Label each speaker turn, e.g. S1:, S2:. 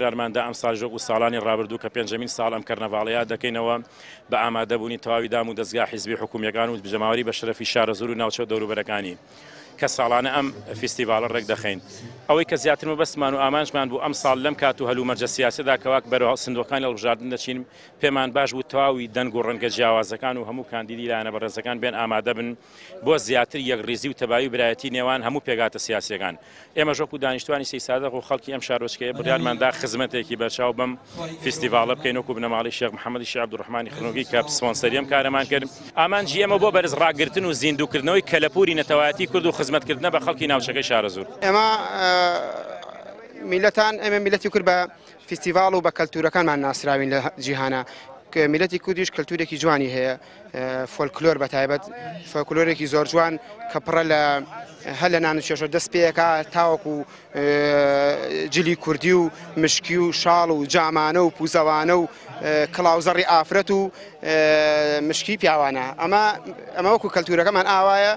S1: بڕیارماندا ئەمساڵیش وەکو ساڵانی ڕابردوو کە پێنجەمین ساڵ ئەم کەرنەڤاڵە یاد دەکەینەوە بە ئامادەبوونی تەواوی دام و دەزگا حیزبی و حکومییەکان و جەماوەری بەشەرەفی شارەزوور و ناوچە و دەوروبەرەکانی کە ساڵانە ئەم فیستیڤاڵە ڕێکدەخەین. ئەوەی کە زیاتر مەبەستمان و ئامانجمان بوو ئەمساڵ لەم کات و هەلومەرجە سیاسیەدا کە واک بەرەو سندوقەکانی هەڵبژاردن دەچین پێمان باش بوو تەواوی دەنگ و ڕەنگە جیاوازەکان و هەموو کاندیدی لایەنە بەڕێزەکان بێن ئامادە بن بۆ زیاتر یەکڕیزی و تەبایی و برایەتی نێوان هەموو پێکهاتە سیاسییەکان. ئێمەش وەکو دانیشتوانی سەیدسادق و خەڵکی ئەم شارۆچکەیە بڕیارمان دا خزمەتێکی بەرچاو بەم فیستیڤاڵە بکەین وەکو بنەماڵەی شێخ محەمەدی شێخ عەبدولڕەحمانی خرنوکی کە سپۆنسەری ئەم کارەمان کرد. ئامانجی ئێمە بۆ بەرز ڕاگرتن و زیندووکردنەوەی کەلەپووری نەتەوایەتی کورد و خزمەتکردنە بە خەڵکی ناوچەکەی شارەزوور.
S2: ئێمە میللەتان، ئێمە میللەتی کورد بە فیستیڤاڵ و بە کەلتوورەکانمان ناسراوین لە جیهانا، میللەتی کوردیش کەلتوورێکی جوانی هەیە، فۆلکلۆر بە تایبەت فۆلکلۆرێکی زۆر جوان کە پڕە لە هەر لە نان و چێشە دەست پێەکە تاوەکو جلی کوردی و مشکی و شاڵ و جامانە و پوزەوانە و کڵاوزەڕی ئافرەت و مشکی پیاوانە ئەمە ئەمە وەکو کەلتورەکەمان ئاوایە.